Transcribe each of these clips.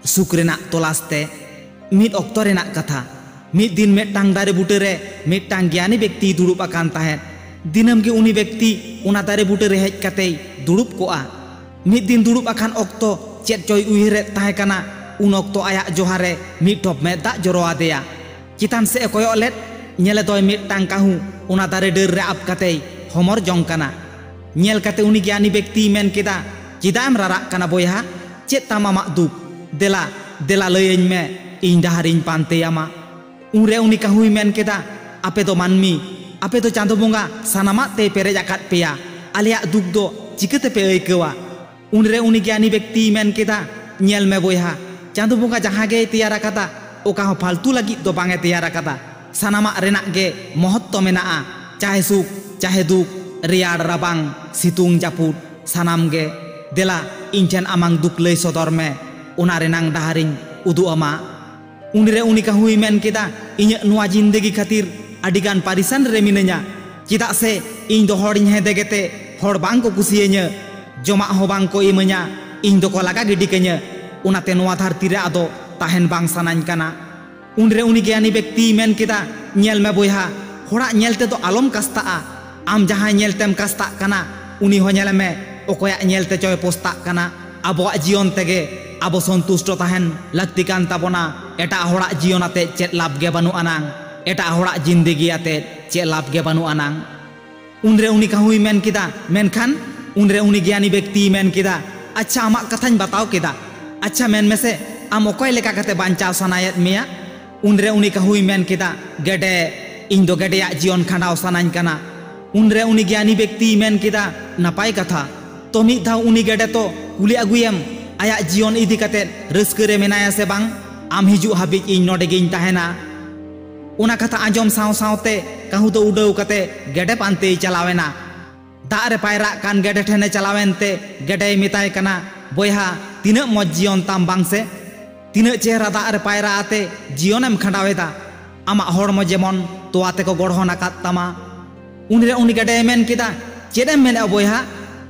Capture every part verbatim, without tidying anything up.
ᱥᱩᱠ ᱨᱮᱱᱟᱜ ᱛᱚᱞᱟᱥ ᱛᱮ᱾ ᱢᱤᱫ ᱚᱠᱛᱚ ᱨᱮᱱᱟᱜ ᱠᱟᱛᱷᱟ᱾ ᱢᱤᱫ ᱫᱤᱱ ᱢᱤᱫᱴᱟᱝ ᱫᱟᱨᱮ ᱵᱩᱴᱟᱹ ᱨᱮ ᱢᱤᱫᱴᱟᱝ ᱜᱮᱭᱟᱱᱤ ᱵᱮᱠᱛᱤᱭ ᱫᱩᱲᱩᱵ ᱟᱠᱟᱱ ᱛᱟᱦᱮᱸᱫ᱾ ᱫᱤᱱᱟᱹᱢ ᱜᱮ ᱩᱱᱤ ᱵᱮᱠᱛᱤ ᱚᱱᱟ ᱫᱟᱨᱮ ᱵᱩᱴᱟᱹ ᱨᱮ ᱦᱮᱡ ᱠᱟᱛᱮᱭ ᱫᱩᱲᱩᱵ ᱠᱚᱜᱼᱟ᱾ ᱢᱤᱫ ᱫᱤᱱ ᱫᱩᱲᱩᱵ ᱟᱠᱟᱱ ᱚᱠᱛᱚ ᱪᱮᱫ ᱪᱚᱭ ᱩᱭᱦᱟᱹᱨᱮᱫ ᱛᱟᱦᱮᱸ ᱠᱟᱱᱟ᱾ ᱩᱱ ᱚᱠᱛᱚ ᱟᱭᱟᱜ ᱡᱚᱦᱟ ᱨᱮ ᱢᱤᱫ ᱴᱷᱚᱯ ᱢᱮᱫ ᱫᱟᱜ ᱡᱚᱨᱚ ᱟᱫᱮᱭᱟ᱾ ᱪᱮᱛᱟᱱ ᱥᱮᱫ ᱮ ᱠᱚᱭᱚᱜ ᱞᱮᱫ, ᱧᱮᱞᱮ ᱫᱚᱭ ᱢᱤᱫᱴᱟᱝ ᱠᱟᱹᱦᱩ ᱚᱱᱟ ᱫᱟᱨᱮ ᱰᱟᱹᱨ ᱨᱮ ᱟᱵ ᱠᱟᱛᱮᱭ ᱦᱚᱢᱚᱨ ᱡᱚᱝ ᱠᱟᱱᱟ᱾ ᱧᱮᱞ ᱠᱟᱛᱮ ᱩᱱᱤ ᱜᱮᱭᱟᱱᱤ ᱵᱮᱠᱛᱤᱭ ᱢᱮᱱ ᱠᱮᱫᱟ, "ᱪᱮᱫᱟᱜ ᱮᱢ ᱨᱟᱨᱟᱜ ᱠᱟᱱᱟ ᱵᱚᱭᱦᱟ? ᱪᱮᱫ ᱛᱟᱢ ᱟᱢᱟᱜ ᱫᱩᱠ? ᱫᱮᱞᱟ, ᱫᱮᱞᱟ ᱞᱟᱹᱭᱟᱹᱧ ᱢᱮ, ᱤᱧ ᱰᱟᱦᱟᱨᱤᱧ ᱯᱟᱱᱛᱮᱭᱟᱢᱟ᱾" ᱩᱱᱨᱮ ᱩᱱᱤ ᱠᱟᱹᱦᱩᱭ ᱢᱮᱱ ᱠᱮᱫᱟ, "ᱟᱯᱮ ᱫᱚ ᱢᱟᱹᱱᱢᱤ, ᱟᱯᱮ ᱫᱚ ᱪᱟᱸᱫᱚ ᱵᱚᱸᱜᱟ ᱥᱟᱱᱟᱢᱟᱜ ᱛᱮᱭ ᱯᱮᱨᱮᱡ ᱟᱠᱟᱫ ᱯᱮᱭᱟ᱾ ᱟᱞᱮᱭᱟᱜ ᱫᱩᱠ ᱫᱚ ᱪᱤᱠᱟᱹ ᱛᱮᱯᱮ ᱟᱹᱭᱠᱟᱹᱣᱟ?" ᱩᱱᱨᱮ ᱩᱱᱤ ᱜᱮᱭᱟᱱᱤ ᱵᱮᱠᱛᱤᱭ ᱢᱮᱱ ᱠᱮᱫᱟ, "ᱧᱮᱞ ᱢᱮ ᱵᱚᱭᱦᱟ, ᱪᱟᱸᱫᱚ ᱵᱚᱸᱜᱟ ᱡᱟᱦᱟᱸ ᱜᱮᱭ ᱛᱮᱭᱟᱨ ᱟᱠᱟᱫᱟ, ᱚᱠᱟ ᱦᱚᱸ ᱯᱷᱟᱞᱛᱩ ᱞᱟᱹᱜᱤᱫ ᱫᱚ ᱵᱟᱝ ᱮ ᱛᱮᱭᱟᱨ ᱟᱠᱟᱫᱟ᱾ ᱥᱟᱱᱟᱢᱟᱜ ᱨᱮᱱᱟᱜ ᱜᱮ ᱢᱚᱦᱚᱛᱛᱚ ᱢᱮᱱᱟᱜᱼᱟ, ᱪᱟᱦᱮ ᱥᱩᱠ, ᱪᱟᱦᱮ ᱫᱩᱠ, ᱨᱮᱭᱟᱲ, ᱨᱟᱵᱟᱝ, ᱥᱤᱛᱩᱝ, ᱡᱟᱹᱯᱩᱫ, ᱥᱟᱱᱟᱢ ᱜᱮ᱾ ᱫᱮᱞᱟ, ᱤᱧ ᱴᱷᱮᱱ ᱟᱢᱟᱝ ᱫᱩᱠ ᱞᱟᱹᱭ ᱥᱚᱫᱚᱨ ᱢᱮ, ᱚᱱᱟ ᱨᱮᱱᱟᱝ ᱰᱟᱦᱟᱨᱤᱧ ᱩᱫᱩᱜ ᱟᱢᱟ᱾" ᱩᱱᱨᱮ ᱩᱱᱤ ᱠᱟᱹᱦᱩᱭ ᱢᱮᱱ ᱠᱮᱫᱟ, "ᱤᱧᱟᱹᱜ ᱱᱚᱣᱟ ᱡᱤᱱᱫᱮᱜᱤ ᱠᱷᱟᱹᱛᱤᱨ ᱟᱹᱰᱤᱜᱟᱱ ᱯᱟᱨᱤᱥᱟᱱ ᱨᱮ ᱢᱤᱱᱟᱹᱧᱟ, ᱪᱮᱫᱟᱜ ᱥᱮ ᱤᱧ ᱫᱚ ᱦᱚᱲᱤᱧ ᱦᱮᱸᱫᱮ ᱜᱮᱛᱮ ᱦᱚᱲ ᱵᱟᱝ ᱠᱚ ᱠᱩᱥᱤᱭᱟᱹᱧᱟᱹ, ᱡᱚᱢᱟᱜ ᱦᱚᱸ ᱵᱟᱝ ᱠᱚ ᱤᱢᱟᱹᱧᱟ, ᱤᱧ ᱫᱚᱠᱚ ᱞᱟᱜᱟ ᱜᱤᱰᱤ ᱠᱟᱹᱧᱟᱹ, ᱚᱱᱟᱛᱮ ᱱᱚᱣᱟ ᱫᱷᱟᱹᱨᱛᱤ ᱨᱮ ᱟᱫᱚ ᱛᱟᱦᱮᱱ ᱵᱟᱝ ᱥᱟᱱᱟᱧ ᱠᱟᱱᱟ᱾" ᱩᱱᱨᱮ ᱩᱱᱤ ᱜᱮᱭᱟᱱᱤ ᱵᱮᱠᱛᱤᱭ ᱢᱮᱱ ᱠᱮᱫᱟ, "ᱧᱮᱞ ᱢᱮ ᱵᱚᱭᱦᱟ, ᱦᱚᱲᱟᱜ ᱧᱮᱞ ᱛᱮᱫᱚ ᱟᱞᱚᱢ ᱠᱟᱥᱛᱟᱜᱼᱟ᱾ ᱟᱢ ᱡᱟᱦᱟᱸᱭ ᱧᱮᱞ ᱛᱮᱢ ᱠᱟᱥᱛᱟᱜ ᱠᱟᱱᱟ, ᱩᱱᱤ ᱦᱚᱸ ᱧᱮᱞᱮ ᱢᱮ, ᱚᱠᱚᱭᱟᱜ ᱧᱮᱞ ᱛᱮ ᱪᱚᱭ ᱯᱚᱥᱛᱟᱜ ᱠᱟᱱᱟ᱾ ᱟᱵᱚᱣᱟᱜ ᱡᱤᱭᱚᱱ ᱛᱮᱜᱮ ᱟᱵᱚ ᱥᱚᱱᱛᱩᱥᱴᱚ ᱛᱟᱦᱮᱱ ᱞᱟᱹᱠᱛᱤ ᱠᱟᱱ ᱛᱟᱵᱚᱱᱟ᱾ ᱮᱴᱟᱜ ᱦᱚᱲᱟᱜ ᱡᱤᱭᱚᱱ ᱟᱛᱮ ᱪᱮᱫ ᱞᱟᱵᱷ ᱜᱮ ᱵᱟᱹᱱᱩᱜ ᱟᱱᱟᱝ, ᱮᱴᱟᱜ ᱦᱚᱲᱟᱜ ᱡᱤᱱᱫᱮᱜᱤ ᱟᱛᱮ ᱪᱮᱫ ᱞᱟᱵᱷ ᱜᱮ ᱵᱟᱹᱱᱩᱜ ᱟᱱᱟᱝ᱾" ᱩᱱᱨᱮ ᱩᱱᱤ ᱠᱟᱹᱦᱩᱭ ᱢᱮᱱ ᱠᱮᱫᱟ, ᱢᱮᱱᱠᱷᱟᱱ ᱩᱱᱨᱮ ᱩᱱᱤ ᱜᱮᱭᱟᱱᱤ ᱵᱮᱠᱛᱤᱭ ᱢᱮᱱ ᱠᱮᱫᱟ, "ᱟᱪᱪᱷᱟ, ᱟᱢᱟᱜ ᱠᱟᱛᱷᱟᱧ ᱵᱟᱛᱟᱣ ᱠᱮᱫᱟ᱾ ᱟᱪᱪᱷᱟ, ᱢᱮᱱ ᱢᱮᱥᱮ, ᱟᱢ ᱚᱠᱚᱭ ᱞᱮᱠᱟ ᱠᱟᱛᱮ ᱵᱟᱧᱪᱟᱣ ᱥᱟᱱᱟᱭᱮᱫ ᱢᱮᱭᱟ?" ᱩᱱᱨᱮ ᱩᱱᱤ ᱠᱟᱹᱦᱩᱭ ᱢᱮᱱ ᱠᱮᱫᱟ, "ᱜᱮᱰᱮ, ᱤᱧ ᱫᱚ ᱜᱮᱰᱮᱭᱟᱜ ᱡᱤᱭᱚᱱ ᱠᱷᱟᱸᱰᱟᱣ ᱥᱟᱱᱟᱧ ᱠᱟᱱᱟ᱾" ᱩᱱᱨᱮ ᱩᱱᱤ ᱜᱮᱭᱟᱱᱤ ᱵᱮᱠᱛᱤᱭ ᱢᱮᱱ ᱠᱮᱫᱟ, "ᱱᱟᱯᱟᱭ ᱠᱟᱛᱷᱟ᱾ ᱛᱚ ᱢᱤᱫ ᱫᱷᱟᱣ ᱩᱱᱤ ᱜᱮᱰᱮ ᱛᱚ ᱠᱩᱞᱤ ᱟᱹᱜᱩᱭᱮᱢ, ᱟᱭᱟᱜ ᱡᱤᱭᱚᱱ ᱤᱫᱤ ᱠᱟᱛᱮ ᱨᱟᱹᱥᱠᱟᱹ ᱨᱮ ᱢᱮᱱᱟᱭᱟ ᱥᱮ ᱵᱟᱝ? ᱟᱢ ᱦᱤᱡᱩᱜ ᱦᱟᱹᱵᱤᱡ ᱤᱧ ᱱᱚᱰᱮ ᱜᱤᱧ ᱛᱟᱦᱮᱱᱟ᱾" ᱚᱱᱟ ᱠᱟᱛᱷᱟ ᱟᱸᱡᱚᱢ ᱥᱟᱶ ᱥᱟᱶᱛᱮ ᱠᱟᱹᱦᱩ ᱫᱚ ᱩᱰᱟᱹᱣ ᱠᱟᱛᱮ ᱜᱮᱰᱮ ᱯᱟᱱᱛᱮᱭ ᱪᱟᱞᱟᱣ ᱮᱱᱟ᱾ ᱫᱟᱜ ᱨᱮ ᱯᱟᱭᱨᱟᱜ ᱠᱟᱱ ᱜᱮᱰᱮ ᱴᱷᱮᱱᱮ ᱪᱟᱞᱟᱣᱮᱱ ᱛᱮ ᱜᱮᱰᱮᱭ ᱢᱮᱛᱟᱭ ᱠᱟᱱᱟ, "ᱵᱚᱭᱦᱟ, ᱛᱤᱱᱟᱹᱜ ᱢᱚᱡᱽ ᱡᱤᱭᱚᱱ ᱛᱟᱢ ᱵᱟᱝ ᱥᱮ? ᱛᱤᱱᱟᱹᱜ ᱪᱮᱦᱨᱟ ᱫᱟᱜ ᱨᱮ ᱯᱟᱭᱨᱟ ᱟᱛᱮ ᱡᱤᱭᱚᱱᱮᱢ ᱠᱷᱟᱸᱰᱟᱣ ᱮᱫᱟ᱾ ᱟᱢᱟᱜ ᱦᱚᱲᱢᱚ ᱡᱮᱢᱚᱱ ᱛᱚᱣᱟ ᱛᱮᱠᱚ ᱜᱚᱲᱦᱚᱱ ᱟᱠᱟᱫ ᱛᱟᱢᱟ᱾" ᱩᱱᱨᱮ ᱩᱱᱤ ᱜᱮᱰᱮᱭ ᱢᱮᱱ ᱠᱮᱫᱟ, "ᱪᱮᱫ ᱮᱢ ᱢᱮᱱᱮᱫᱼᱟ ᱵᱚᱭᱦᱟ?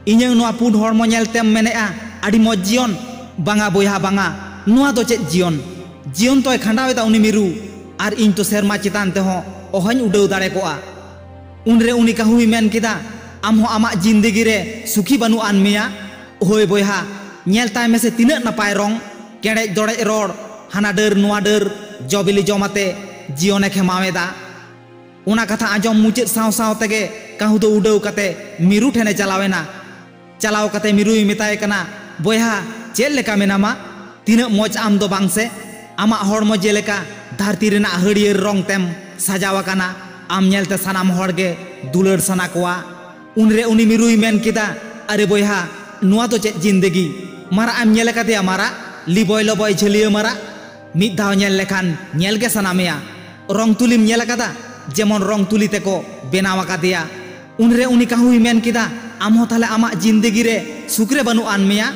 ᱤᱧᱟᱹᱜ ᱱᱚᱣᱟ ᱯᱩᱸᱰ ᱦᱚᱲᱢᱚ ᱧᱮᱞ ᱛᱮᱢ ᱢᱮᱱᱮᱫᱼᱟ ᱟᱹᱰᱤ ᱢᱚᱡᱽ ᱡᱤᱭᱚᱱ? ᱵᱟᱝᱟ ᱵᱚᱭᱦᱟ, ᱵᱟᱝᱟ᱾ ᱱᱚᱣᱟ ᱫᱚ ᱪᱮᱫ ᱡᱤᱭᱚᱱ? ᱡᱤᱭᱚᱱ ᱛᱚᱭ ᱠᱷᱟᱸᱰᱟᱣ ᱮᱫᱟ ᱩᱱᱤ ᱢᱤᱨᱩ, ᱟᱨ ᱤᱧ ᱛᱚ ᱥᱮᱨᱢᱟ ᱪᱮᱛᱟᱱ ᱛᱮᱦᱚᱸ ᱚᱦᱚᱧ ᱩᱰᱟᱹᱣ ᱫᱟᱲᱮ ᱠᱚᱜᱼᱟ᱾ ᱩᱱᱨᱮ ᱩᱱᱤ ᱠᱟᱹᱦᱩᱭ ᱢᱮᱱ ᱠᱮᱫᱟ, ᱟᱢ ᱦᱚᱸ ᱟᱢᱟᱜ ᱡᱤᱱᱫᱮᱜᱤ ᱨᱮ ᱥᱩᱠᱷᱤ ᱵᱟᱹᱱᱩᱜ ᱟᱱ ᱢᱮᱭᱟ᱾ ᱦᱳᱭ ᱵᱚᱭᱦᱟ, ᱧᱮᱞ ᱛᱟᱭ ᱢᱮᱥᱮ ᱛᱤᱱᱟᱹᱜ ᱱᱟᱯᱟᱭ ᱨᱚᱝ, ᱠᱮᱲᱮᱡ ᱫᱚᱲᱮᱡ ᱨᱚᱲ, ᱦᱟᱱᱟ ᱰᱟᱹᱨ ᱱᱚᱣᱟ ᱰᱟᱹᱨ, ᱡᱚᱵᱤᱞᱤ ᱡᱚᱢ ᱟᱛᱮ ᱡᱤᱭᱚᱱᱮ ᱠᱷᱮᱢᱟᱣ ᱮᱫᱟ᱾ ᱚᱱᱟ ᱠᱟᱛᱷᱟ ᱟᱸᱡᱚᱢ ᱢᱩᱪᱟᱹᱫ ᱥᱟᱶ ᱥᱟᱶ ᱛᱮᱜᱮ ᱠᱟᱹᱦᱩ ᱫᱚ ᱩᱰᱟᱹᱣ ᱠᱟᱛᱮ ᱢᱤᱨᱩ ᱴᱷᱮᱱᱮ ᱪᱟᱞᱟᱣ ᱮᱱᱟ᱾ ᱪᱟᱞᱟᱣ ᱠᱟᱛᱮ ᱢᱤᱨᱩᱭ ᱢᱮᱛᱟᱭ ᱠᱟᱱᱟ, ᱵᱚᱭᱦᱟ, ᱪᱮᱫ ᱞᱮᱠᱟ ᱢᱮᱱᱟᱢᱟ? ᱛᱤᱱᱟᱹᱜ ᱢᱚᱡᱽ ᱟᱢ ᱫᱚ ᱵᱟᱝ ᱥᱮ? ᱟᱢᱟᱜ ᱦᱚᱲᱢᱚ ᱡᱮᱞᱮᱠᱟ ᱫᱷᱟᱹᱨᱛᱤ ᱨᱮᱱᱟᱜ ᱦᱟᱹᱨᱭᱟᱹᱲ ᱨᱚᱝ ᱛᱮᱢ ᱥᱟᱡᱟᱣ ᱟᱠᱟᱱᱟ, ᱟᱢ ᱧᱮᱞᱛᱮ ᱥᱟᱱᱟᱢ ᱦᱚᱲ ᱜᱮ ᱫᱩᱞᱟᱹᱲ ᱥᱟᱱᱟ ᱠᱚᱣᱟ᱾ ᱩᱱᱨᱮ ᱩᱱᱤ ᱢᱤᱨᱩᱭ ᱢᱮᱱ ᱠᱮᱫᱟ, ᱟᱨᱮ ᱵᱚᱭᱦᱟ, ᱱᱚᱣᱟ ᱫᱚ ᱪᱮᱫ ᱡᱤᱱᱫᱮᱜᱤ? ᱢᱟᱨᱟᱜ ᱮᱢ ᱧᱮᱞ ᱟᱠᱟᱫᱮᱭᱟ? ᱢᱟᱨᱟᱜ, ᱞᱤᱵᱚᱭ ᱞᱚᱵᱚᱭ ᱡᱷᱟᱹᱞᱤᱭᱟᱹ ᱢᱟᱨᱟᱜ᱾ ᱢᱤᱫ ᱫᱷᱟᱣ ᱧᱮᱞ ᱞᱮᱠᱷᱟᱱ ᱧᱮᱞ ᱜᱮ ᱥᱟᱱᱟ ᱢᱮᱭᱟ᱾ ᱨᱚᱝ ᱛᱩᱞᱤᱢ ᱧᱮᱞ ᱟᱠᱟᱫᱟ? ᱡᱮᱢᱚᱱ ᱨᱚᱝ ᱛᱩᱞᱤ ᱛᱮᱠᱚ ᱵᱮᱱᱟᱣ ᱟᱠᱟᱫᱮᱭᱟ᱾ ᱩᱱᱨᱮ ᱩᱱᱤ ᱠᱟᱹᱦᱩᱭ ᱢᱮᱱ ᱠᱮᱫᱟ, ᱟᱢ ᱦᱚᱸ ᱛᱟᱦᱞᱮ ᱟᱢᱟᱜ ᱡᱤᱱᱫᱮᱜᱤ ᱨᱮ ᱥᱩᱠ ᱨᱮ ᱵᱟᱹᱱᱩᱜ ᱟᱱ ᱢᱮᱭᱟ?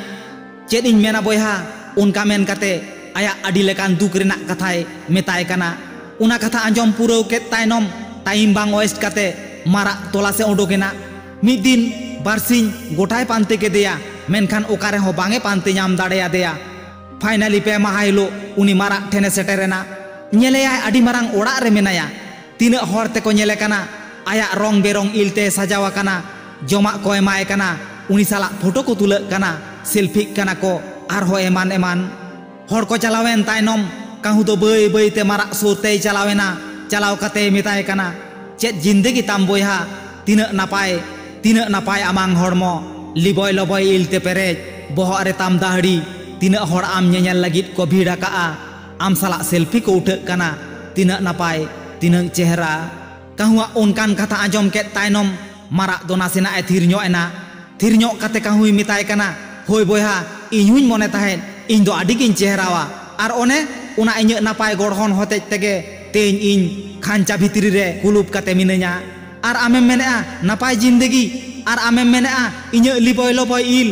ᱪᱮᱫ ᱤᱧ ᱢᱮᱱᱟ ᱵᱚᱭᱦᱟ, ᱚᱱᱠᱟ ᱢᱮᱱ ᱠᱟᱛᱮ ᱟᱭᱟᱜ ᱟᱹᱰᱤ ᱞᱮᱠᱟᱱ ᱫᱩᱠ ᱨᱮᱱᱟᱜ ᱠᱟᱛᱷᱟᱭ ᱢᱮᱛᱟᱭ ᱠᱟᱱᱟ᱾ ᱚᱱᱟ ᱠᱟᱛᱷᱟ ᱟᱸᱡᱚᱢ ᱯᱩᱨᱟᱹᱣ ᱠᱮᱫ ᱛᱟᱭᱱᱚᱢ, ᱴᱟᱭᱤᱢ ᱵᱟᱝ ᱳᱭᱮᱥᱴ ᱠᱟᱛᱮ ᱢᱟᱨᱟᱜ ᱛᱚᱞᱟᱥ ᱮ ᱩᱰᱩᱠ ᱮᱱᱟ᱾ ᱢᱤᱫ ᱫᱤᱱ ᱵᱟᱨᱥᱤᱧ ᱜᱚᱴᱟᱭ ᱯᱟᱱᱛᱮ ᱠᱮᱫᱮᱭᱟ, ᱢᱮᱱᱠᱷᱟᱱ ᱚᱠᱟ ᱨᱮᱦᱚᱸ ᱵᱟᱝ ᱮ ᱯᱟᱱᱛᱮ ᱧᱟᱢ ᱫᱟᱲᱮᱭᱟᱫᱮᱭᱟ᱾ ᱯᱷᱟᱭᱱᱟᱞᱤ ᱯᱮ ᱢᱟᱦᱟ ᱦᱤᱞᱳᱜ ᱩᱱᱤ ᱢᱟᱨᱟᱜ ᱴᱷᱮᱱ ᱮ ᱥᱮᱴᱮᱨ ᱮᱱᱟ᱾ ᱧᱮᱞᱮᱭᱟᱭ ᱟᱹᱰᱤ ᱢᱟᱨᱟᱝ ᱚᱲᱟᱜ ᱨᱮ ᱢᱮᱱᱟᱭᱟ᱾ ᱛᱤᱱᱟᱹᱜ ᱦᱚᱲ ᱛᱮᱠᱚ ᱧᱮᱞᱮ ᱠᱟᱱᱟ, ᱟᱭᱟᱜ ᱨᱚᱝ ᱵᱮᱨᱚᱝ ᱤᱞ ᱛᱮ ᱥᱟᱡᱟᱣ ᱟᱠᱟᱱᱟ, ᱡᱚᱢᱟᱜ ᱠᱚ ᱮᱢᱟᱭ ᱠᱟᱱᱟ, ᱩᱱᱤ ᱥᱟᱞᱟᱜ ᱯᱷᱳᱴᱳ ᱠᱚ ᱛᱩᱞᱟᱹᱜ ᱠᱟᱱᱟ, ᱥᱮᱞᱯᱷᱤᱜ ᱠᱟᱱᱟ ᱠᱚ, ᱟᱨᱦᱚᱸ ᱮᱢᱟᱱ ᱮᱢᱟᱱ᱾ ᱦᱚᱲ ᱠᱚ ᱪᱟᱞᱟᱣᱮᱱ ᱛᱟᱭᱱᱚᱢ, ᱠᱟᱹᱦᱩ ᱫᱚ ᱵᱟᱹᱭ ᱵᱟᱹᱭ ᱛᱮ ᱢᱟᱨᱟᱜ ᱥᱩᱨ ᱛᱮᱭ ᱪᱟᱞᱟᱣ ᱮᱱᱟ᱾ ᱪᱟᱞᱟᱣ ᱠᱟᱛᱮᱭ ᱢᱮᱛᱟᱭ ᱠᱟᱱᱟ, ᱪᱮᱫ ᱡᱤᱱᱫᱮᱜᱤ ᱛᱟᱢ ᱵᱚᱭᱦᱟ? ᱛᱤᱱᱟᱹᱜ ᱱᱟᱯᱟᱭ, ᱛᱤᱱᱟᱹᱜ ᱱᱟᱯᱟᱭ ᱟᱢᱟᱝ ᱦᱚᱲᱢᱚ, ᱞᱤᱵᱚᱭ ᱞᱚᱵᱚᱭ ᱤᱞ ᱛᱮ ᱯᱮᱨᱮᱡ, ᱵᱚᱦᱚᱜ ᱨᱮ ᱛᱟᱢ ᱫᱟᱹᱦᱲᱤ, ᱛᱤᱱᱟᱹᱜ ᱦᱚᱲ ᱟᱢ ᱧᱮᱧᱮᱞ ᱞᱟᱹᱜᱤᱫ ᱠᱚ ᱵᱷᱤᱲ ᱟᱠᱟᱜᱼᱟ, ᱟᱢ ᱥᱟᱞᱟᱜ ᱥᱮᱞᱯᱷᱤ ᱠᱚ ᱩᱴᱷᱟᱹᱜ ᱠᱟᱱᱟ, ᱛᱤᱱᱟᱹᱜ ᱱᱟᱯᱟᱭ, ᱛᱤᱱᱟᱹᱜ ᱪᱮᱦᱨᱟ᱾ ᱠᱟᱹᱦᱩᱣᱟᱜ ᱚᱱᱠᱟᱱ ᱠᱟᱛᱷᱟ ᱟᱸᱡᱚᱢ ᱠᱮᱫ ᱛᱟᱭᱱᱚᱢ ᱢᱟᱨᱟᱜ ᱫᱚ ᱱᱟᱥᱮᱱᱟᱜ ᱮ ᱛᱷᱤᱨ ᱧᱚᱜ ᱮᱱᱟ᱾ ᱛᱷᱤᱨ ᱧᱚᱜ ᱠᱟᱛᱮ ᱠᱟᱹᱦᱩᱭ ᱢᱮᱛᱟᱭ ᱠᱟᱱᱟ, ᱦᱳᱭ ᱵᱚᱭᱦᱟ, ᱤᱧ ᱦᱚᱸᱧ ᱢᱚᱱᱮ ᱛᱟᱦᱮᱸᱫ ᱤᱧ ᱫᱚ ᱟᱹᱰᱤ ᱜᱤᱧ ᱪᱮᱦᱨᱟᱣᱟ, ᱟᱨ ᱚᱱᱮ ᱚᱱᱟ ᱤᱧᱟᱹᱜ ᱱᱟᱯᱟᱭ ᱜᱚᱲᱦᱚᱱ ᱦᱚᱛᱮᱡ ᱛᱮᱜᱮ ᱛᱮᱦᱮᱧ ᱤᱧ ᱠᱷᱟᱧᱪᱟ ᱵᱷᱤᱛᱨᱤ ᱨᱮ ᱠᱩᱞᱩᱯ ᱠᱟᱛᱮ ᱢᱤᱱᱟᱹᱧᱟ᱾ ᱟᱨ ᱟᱢᱮᱢ ᱢᱮᱱᱮᱜᱼᱟ ᱱᱟᱯᱟᱭ ᱡᱤᱱᱫᱮᱜᱤ, ᱟᱨ ᱟᱢᱮᱢ ᱢᱮᱱᱮᱜᱼᱟ ᱤᱧᱟᱹᱜ ᱞᱤᱵᱚᱭ ᱞᱚᱵᱚᱭ ᱤᱞ᱾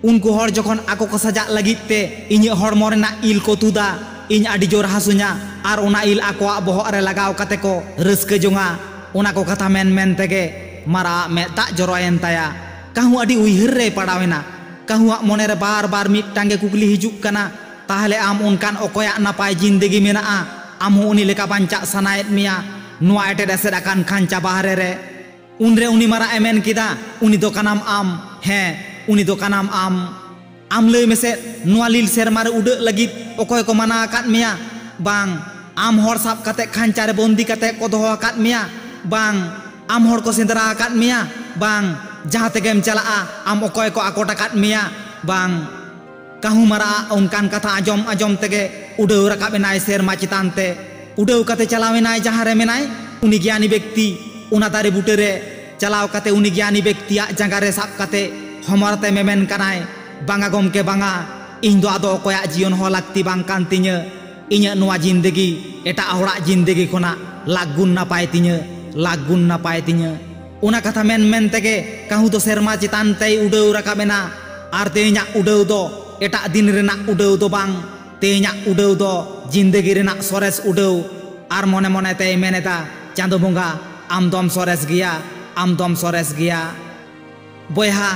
ᱩᱱᱠᱩ ᱦᱚᱲ ᱡᱚᱠᱷᱚᱱ ᱟᱠᱚ ᱠᱚ ᱥᱟᱡᱟᱜ ᱞᱟᱹᱜᱤᱫ ᱛᱮ ᱤᱧᱟᱹᱜ ᱦᱚᱲᱢᱚ ᱨᱮᱱᱟᱜ ᱤᱞ ᱠᱚ ᱛᱩᱫᱟ, ᱤᱧ ᱟᱹᱰᱤ ᱡᱳᱨ ᱦᱟᱹᱥᱩᱧᱟ, ᱟᱨ ᱚᱱᱟ ᱤᱞ ᱟᱠᱚᱣᱟᱜ ᱵᱚᱦᱚᱜ ᱨᱮ ᱞᱟᱜᱟᱣ ᱠᱟᱛᱮ ᱠᱚ ᱨᱟᱹᱥᱠᱟᱹ ᱡᱚᱝᱟ᱾ ᱚᱱᱟ ᱠᱚ ᱠᱟᱛᱷᱟ ᱢᱮᱱ ᱢᱮᱱ ᱛᱮᱜᱮ ᱢᱟᱨᱟᱜ ᱟᱜ ᱢᱮᱫ ᱫᱟᱜ ᱡᱚᱨᱚᱭᱮᱱ ᱛᱟᱭᱟ᱾ ᱠᱟᱹᱦᱩ ᱟᱹᱰᱤ ᱩᱭᱦᱟᱹᱨ ᱨᱮᱭ ᱯᱟᱲᱟᱣ ᱮᱱᱟ᱾ ᱠᱟᱹᱦᱩᱣᱟᱜ ᱢᱚᱱᱮ ᱨᱮ ᱵᱟᱨ ᱵᱟᱨ ᱢᱤᱫᱴᱟᱝ ᱜᱮ ᱠᱩᱠᱞᱤ ᱦᱤᱡᱩᱜ ᱠᱟᱱᱟ, ᱛᱟᱦᱞᱮ ᱟᱢ ᱚᱱᱠᱟᱱ ᱚᱠᱚᱭᱟᱜ ᱱᱟᱯᱟᱭ ᱡᱤᱱᱫᱮᱜᱤ ᱢᱮᱱᱟᱜᱼᱟ, ᱟᱢ ᱦᱚᱸ ᱩᱱᱤ ᱞᱮᱠᱟ ᱵᱟᱧᱪᱟᱜ ᱥᱟᱱᱟᱭᱮᱫ ᱢᱮᱭᱟ ᱱᱚᱣᱟ ᱮᱴᱮᱫ ᱮᱥᱮᱫ ᱟᱠᱟᱱ ᱠᱷᱟᱧᱪᱟ ᱵᱟᱦᱨᱮ ᱨᱮ? ᱩᱱᱨᱮ ᱩᱱᱤ ᱢᱟᱨᱟᱜ ᱮ ᱢᱮᱱ ᱠᱮᱫᱟ, "ᱩᱱᱤ ᱫᱚ ᱠᱟᱱᱟᱢ ᱟᱢ, ᱦᱮᱸ, ᱩᱱᱤ ᱫᱚ ᱠᱟᱱᱟᱢ ᱟᱢ᱾ ᱟᱢ ᱞᱟᱹᱭ ᱢᱮᱥᱮ, ᱱᱚᱣᱟ ᱞᱤᱞ ᱥᱮᱨᱢᱟ ᱨᱮ ᱩᱰᱟᱹᱜ ᱞᱟᱹᱜᱤᱫ ᱚᱠᱚᱭ ᱠᱚ ᱢᱟᱱᱟ ᱟᱠᱟᱫ ᱢᱮᱭᱟ? ᱵᱟᱝ, ᱟᱢ ᱦᱚᱲ ᱥᱟᱵ ᱠᱟᱛᱮ ᱠᱷᱟᱧᱪᱟ ᱨᱮ ᱵᱚᱱᱫᱤ ᱠᱟᱛᱮ ᱠᱚ ᱫᱚᱦᱚ ᱟᱠᱟᱫ ᱢᱮᱭᱟ? ᱵᱟᱝ, ᱟᱢ ᱦᱚᱲ ᱠᱚ ᱥᱮᱸᱫᱽᱨᱟ ᱟᱠᱟᱫ ᱢᱮᱭᱟ? ᱵᱟᱝ, ᱡᱟᱦᱟᱸ ᱛᱮᱜᱮᱢ ᱪᱟᱞᱟᱜᱼᱟ, ᱟᱢ ᱚᱠᱚᱭ ᱠᱚ ᱟᱠᱚᱴ ᱟᱠᱟᱫ ᱢᱮᱭᱟ? ᱵᱟᱝ, ᱠᱟᱹᱦᱩ ᱢᱟᱨᱟᱜ ᱟᱜ ᱚᱱᱠᱟᱱ ᱠᱟᱛᱷᱟ ᱟᱸᱡᱚᱢ ᱟᱸᱡᱚᱢ ᱛᱮᱜᱮ ᱩᱰᱟᱹᱣ ᱨᱟᱠᱟᱵ ᱮᱱᱟᱭ ᱥᱮᱨᱢᱟ ᱪᱮᱛᱟᱱ ᱛᱮ᱾ ᱩᱰᱟᱹᱣ ᱠᱟᱛᱮ ᱪᱟᱞᱟᱣ ᱮᱱᱟᱭ ᱡᱟᱦᱟᱸ ᱨᱮ ᱢᱮᱱᱟᱭ ᱩᱱᱤ ᱜᱮᱭᱟᱱᱤ ᱵᱮᱠᱛᱤ, ᱚᱱᱟ ᱫᱟᱨᱮ ᱵᱩᱴᱟᱹ ᱨᱮ᱾ ᱪᱟᱞᱟᱣ ᱠᱟᱛᱮ ᱩᱱᱤ ᱜᱮᱭᱟᱱᱤ ᱵᱮᱠᱛᱤᱭᱟᱜ ᱡᱟᱸᱜᱟ ᱨᱮ ᱥᱟᱵ ᱠᱟᱛᱮ ᱦᱚᱢᱚᱨ ᱛᱮ ᱢᱮᱢᱮᱱ ᱠᱟᱱᱟᱭ, "ᱵᱟᱝᱟ ᱜᱚᱢᱠᱮ, ᱵᱟᱝᱟ, ᱤᱧ ᱫᱚ ᱟᱫᱚ ᱚᱠᱚᱭᱟᱜ ᱡᱤᱭᱚᱱ ᱦᱚᱸ ᱞᱟᱹᱠᱛᱤ ᱵᱟᱝ ᱠᱟᱱ ᱛᱤᱧᱟᱹ᱾ ᱤᱧᱟᱹᱜ ᱱᱚᱣᱟ ᱡᱤᱱᱫᱮᱜᱤ ᱮᱴᱟᱜ ᱦᱚᱲᱟᱜ ᱡᱤᱱᱫᱮᱜᱤ ᱠᱷᱚᱱᱟᱜ ᱞᱟᱠᱷ ᱜᱩᱱ ᱱᱟᱯᱟᱭ ᱛᱤᱧᱟᱹ, ᱞᱟᱠᱷ ᱜᱩᱱ ᱱᱟᱯᱟᱭ ᱛᱤᱧᱟᱹ᱾" ᱚᱱᱟ ᱠᱟᱛᱷᱟ ᱢᱮᱱ ᱢᱮᱱ ᱛᱮᱜᱮ ᱠᱟᱹᱦᱩ ᱫᱚ ᱥᱮᱨᱢᱟ ᱪᱮᱛᱟᱱ ᱛᱮᱭ ᱩᱰᱟᱹᱣ ᱨᱟᱠᱟᱵ ᱮᱱᱟ᱾ ᱟᱨ ᱛᱮᱦᱮᱧᱟᱜ ᱩᱰᱟᱹᱣ ᱫᱚ ᱮᱴᱟᱜ ᱫᱤᱱ ᱨᱮᱱᱟᱜ ᱩᱰᱟᱹᱣ ᱫᱚ ᱵᱟᱝ, ᱛᱮᱦᱮᱧᱟᱜ ᱩᱰᱟᱹᱣ ᱫᱚ ᱡᱤᱱᱫᱮᱜᱤ ᱨᱮᱱᱟᱜ ᱥᱚᱨᱮᱥ ᱩᱰᱟᱹᱣ᱾ ᱟᱨ ᱢᱚᱱᱮ ᱢᱚᱱᱮ ᱛᱮᱭ ᱢᱮᱱ ᱮᱫᱟ, "ᱪᱟᱸᱫᱚ ᱵᱚᱸᱜᱟ, ᱟᱢ ᱫᱚᱢ ᱥᱚᱨᱮᱥ ᱜᱮᱭᱟ, ᱟᱢ ᱫᱚᱢ ᱥᱚᱨᱮᱥ ᱜᱮᱭᱟ᱾" ᱵᱚᱭᱦᱟ,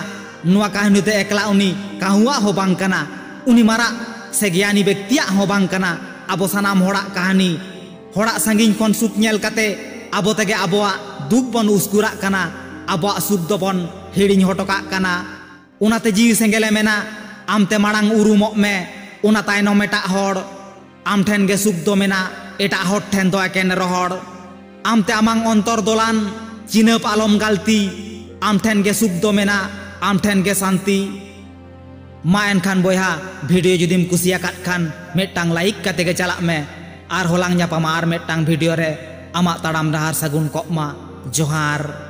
ᱱᱚᱣᱟ ᱠᱟᱹᱦᱱᱤ ᱫᱚ ᱮᱠᱞᱟ ᱩᱱᱤ ᱠᱟᱹᱦᱩᱣᱟᱜ ᱦᱚᱸ ᱵᱟᱝ ᱠᱟᱱᱟ, ᱩᱱᱤ ᱢᱟᱨᱟᱜ ᱥᱮ ᱜᱮᱭᱟᱱᱤ ᱵᱮᱠᱛᱤᱭᱟᱜ ᱦᱚᱸ ᱵᱟᱝ ᱠᱟᱱᱟ᱾ ᱟᱵᱚ ᱥᱟᱱᱟᱢ ᱦᱚᱲᱟᱜ ᱠᱟᱹᱦᱱᱤ᱾ ᱦᱚᱲᱟᱜ ᱥᱟᱺᱜᱤᱧ ᱠᱷᱚᱱ ᱥᱩᱠ ᱧᱮᱞ ᱠᱟᱛᱮ ᱟᱵᱚ ᱛᱮᱜᱮ ᱟᱵᱚᱣᱟᱜ ᱫᱩᱠ ᱵᱚᱱ ᱩᱥᱠᱩᱨᱟᱜ ᱠᱟᱱᱟ, ᱟᱵᱚᱣᱟᱜ ᱥᱩᱠ ᱫᱚᱵᱚᱱ ᱦᱤᱲᱤᱧ ᱦᱚᱴᱚ ᱠᱟᱜ ᱠᱟᱱᱟ᱾ ᱚᱱᱟᱛᱮ ᱡᱤᱣᱤ ᱥᱮᱸᱜᱮᱞᱮ ᱢᱮᱱᱟ, ᱟᱢᱛᱮ ᱢᱟᱲᱟᱝ ᱩᱨᱩᱢᱚᱜ ᱢᱮ, ᱚᱱᱟ ᱛᱟᱭᱱᱚᱢ ᱮᱴᱟᱜ ᱦᱚᱲ᱾ ᱟᱢ ᱴᱷᱮᱱ ᱜᱮ ᱥᱩᱠ ᱫᱚ ᱢᱮᱱᱟᱜ, ᱮᱴᱟᱜ ᱦᱚᱲ ᱴᱷᱮᱱ ᱫᱚ ᱮᱠᱮᱱ ᱨᱚᱦᱚᱲ᱾ ᱟᱢᱛᱮ ᱟᱢᱟᱝ ᱚᱱᱛᱚᱨ ᱫᱚᱞᱟᱱ, ᱪᱤᱱᱦᱟᱹᱯ ᱟᱞᱚᱢ ᱜᱟᱹᱞᱛᱤ, ᱟᱢ ᱴᱷᱮᱱ ᱜᱮ ᱥᱩᱠ ᱫᱚ ᱢᱮᱱᱟᱜ, ᱟᱢ ᱴᱷᱮᱱ ᱜᱮ ᱥᱟᱱᱛᱤ᱾ ᱢᱟ ᱮᱱᱠᱷᱟᱱ ᱵᱚᱭᱦᱟ, ᱵᱷᱤᱰᱤᱭᱳ ᱡᱩᱫᱤᱢ ᱠᱩᱥᱤᱭᱟᱠᱟᱫ ᱠᱷᱟᱱ ᱢᱤᱫᱴᱟᱝ ᱞᱟᱭᱤᱠ ᱠᱟᱛᱮ ᱜᱮ ᱪᱟᱞᱟᱜ ᱢᱮ᱾ ᱟᱨᱦᱚᱸ ᱞᱟᱝ ᱧᱟᱯᱟᱢᱟ ᱟᱨ ᱢᱤᱫᱴᱟᱝ ᱵᱷᱤᱰᱤᱭᱳ ᱨᱮ᱾ ᱟᱢᱟᱜ ᱛᱟᱲᱟᱢ ᱰᱟᱦᱟᱨ ᱥᱟᱹᱜᱩᱱ ᱠᱚᱜ ᱢᱟ᱾ ᱡᱚᱦᱟᱨ᱾